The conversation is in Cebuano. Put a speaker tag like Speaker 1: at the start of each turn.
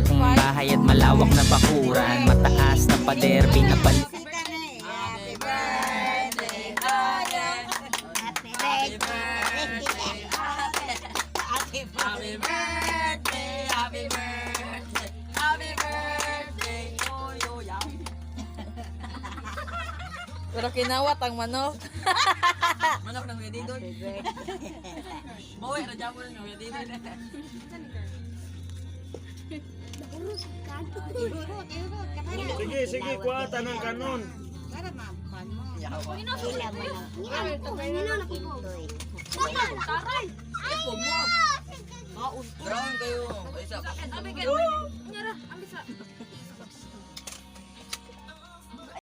Speaker 1: Malaking bahay at malawak na bakuran. Mataas na pader, pinapal
Speaker 2: Happy birthday, Happy birthday.
Speaker 3: Happy birthday, happy birthday, happy birthday to you, yaw.
Speaker 4: Pero kinawat ang manok.
Speaker 3: Manok ng Kuya Didoy. Bawi, radya mo ng Kuya Didoy.
Speaker 5: Sige, sige, kuha tanang kanon.
Speaker 2: Para mapan mo.
Speaker 3: Ground kayo. Ay, sa.